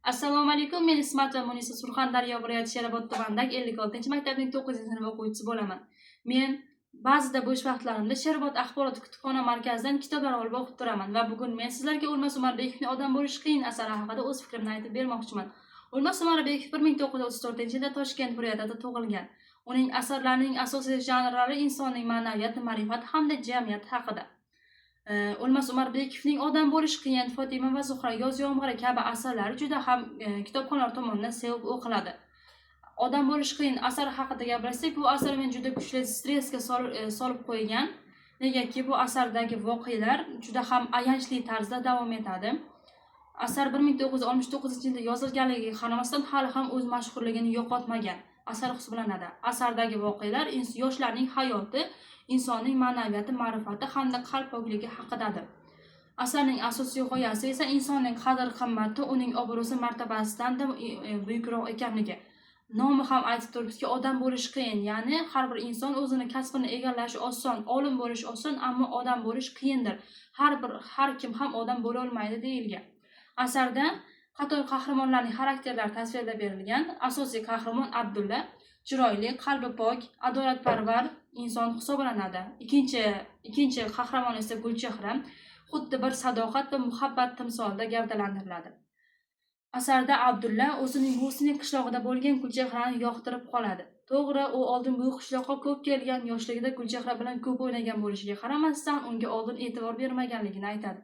Assalomu alaykum, men Ismatova Munisa, Surxondaryo viloyati Sherobod tumanidagi 56-maktabning 9-sinf o'quvchisi bo'laman. Men ba'zida bo'sh vaqtlarimda Sherobod axborot kutubxona markazidan kitoblar olib o'qib turaman va bugun men sizlarga O'lmas Umarbekovning "Odam bo'lish qiyin" asari haqida o'z fikrimni aytib bermoqchiman. O'lmas Umarбеков 1934-yilda Toshkent viloyatida tug'ilgan. Uning asarlarining asosiy janrlari insonning ma'naviyati, ma'rifati hamda jamiyat haqida. O'lmas Umarbekovning "Odam bo'lish qiyin", "Fotima va Zuhra", "Yoz yomg'iri" kabi asarlari juda ham kitobxonlar tomonidan sevib o'qiladi. "Odam bo'lish qiyin" asari haqida gapirsak, bu asar meni juda kuchli stressga solib qo'ygan. Negaki bu asardagi voqealar juda ham ayanchli tarzda davom etadi. Asar 1969-yilda yozilganligiga qaramasdan, hali ham o'z mashhurligini yo'qotmagan asar hisoblanadi. Asardagi voqealar yoshlarning hayoti, insonning ma'naviyati, ma'rifati hamda qalb pokligi haqidadir. Asarning asosiy g'oyasi esa insonning qadr-qimmati uning obro'si, martabasidan buyukroq ekanligi. Nomi ham aytib turibdiki, "Odam bo'lish qiyin", ya'ni har bir inson o'zini kasbini egallashi oson, olim bo'lish oson, ammo odam bo'lish qiyindir. Har kim ham odam bo'lolmaydi deyilgan. Asarda qator qahramonlarning xarakterlari tasvirlab berilgan. Asosiy qahramon Abdulla chiroyli, qalbi pok, adolatparvar inson hisoblanadi. Ikkinchi qahramon esa Gulchehra, xuddi bir sadoqat va muhabbat timsolida gavdalantiriladi. Asarda Abdulla o'zining buvisining qishlog'ida bo'lgan Gulchehrani yoqtirib qoladi. To'g'ri, u oldin bu qishloqqa ko'p kelgan, yoshligida Gulchehra bilan ko'p o'ynagan bo'lishiga qaramasdan, unga oldin e'tibor bermaganligini aytadi.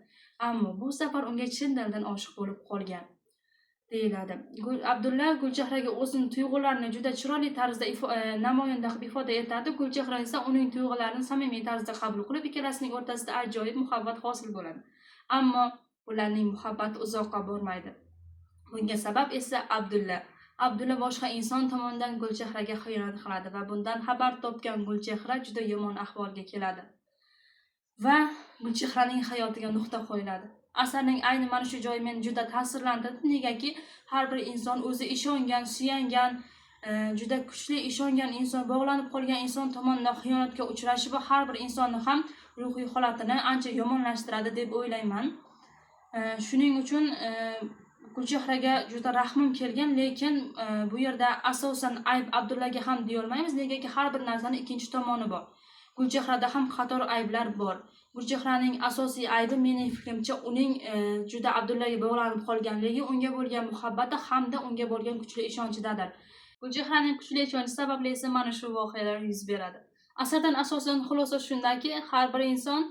Ammo bu safar unga chin dildan oshiq bo'lib qolgan deyiladi. Abdulla Gulchehraga o'zining tuyg'ularini juda chiroyli tarzda namoyanda qilib ifoda etadi. Gulchehra esa uning tuyg'ularini samimiy tarzda qabul qilib, ikkalasining o'rtasida ajoyib muhabbat hosil bo'ladi. Ammo ularning muhabbati uzoqqa bormaydi. Bunga sabab esa Abdulla. Abdulla boshqa inson tomonidan Gulchehraga xiyonat qiladi va bundan xabar topgan Gulchehra juda yomon ahvolga keladi. Va Gulchehraning hayotiga nuqta qo'yiladi. Asarning ayni mana shu joyi meni juda ta'sirlantirdi. Negaki har bir inson o'zi ishongan, suyangan, juda kuchli ishongan inson, bog'lanib qolgan inson tomonidan xiyonatga uchrashi bu har bir insonni ham ruhiy holatini ancha yomonlashtiradi deb o'ylayman. Shuning uchun Gulchehraga juda rahmim kelgan, lekin bu yerda asosan ayb Abdullaga ham deyolmaymiz, negaki har bir narsani ikkinchi tomoni bor. Gulchehrada ham qator ayblar bor. Gulchehraning asosiy aybi, mening fikrimcha, uning juda Abdullaga bog'lanib qolganligi, unga bo'lgan muhabbati hamda unga bo'lgan kuchli ishonchidadir. Gulchehraning kuchli ishonchi sababli esa mana shu voqealar yuz beradi. Asardan asosan xulosa shundaki, har bir inson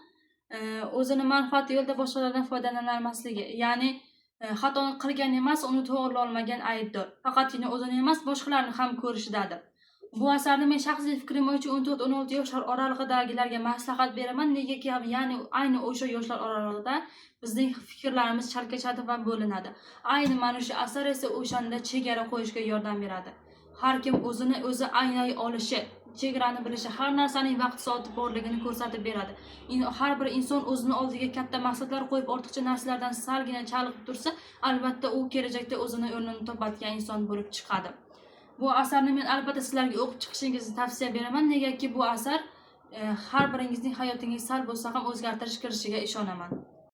o'zini manfaati yo'lida boshqalardan foydalanolmasligi, ya'ni xatoni qilgan emas, uni to'g'rilolmagan aybdor. Faqatgina o'zini emas, boshqalarni ham ko'rishidadir. Bu asarni men shaxsiy fikrim bo'yicha 14-16 yoshlar oralig'idagilarga maslahat beraman. Negaki, ya'ni ayni o'sha yoshlar oralig'ida bizning fikrlarimiz chalkashadi va bo'linadi. Ayni mana shu asar esa o'shanda chegara qo'yishga yordam beradi. Har kim o'zini o'zi anglay olishi, chegarani bilishi, har narsaning vaqti soati borligini ko'rsatib beradi. Har bir inson o'zini oldiga katta maqsadlar qo'yib, ortiqcha narsalardan salgina chalg'ib tursa, albatta u kelajakda o'zini o'rnini topadigan inson bo'lib chiqadi. Bu asarni men albatta sizlarga o'qib chiqishingizni tavsiya beraman. Negaki bu asar har biringizning hayotingizga sal bo'lsa ham o'zgartirish kirishiga ishonaman.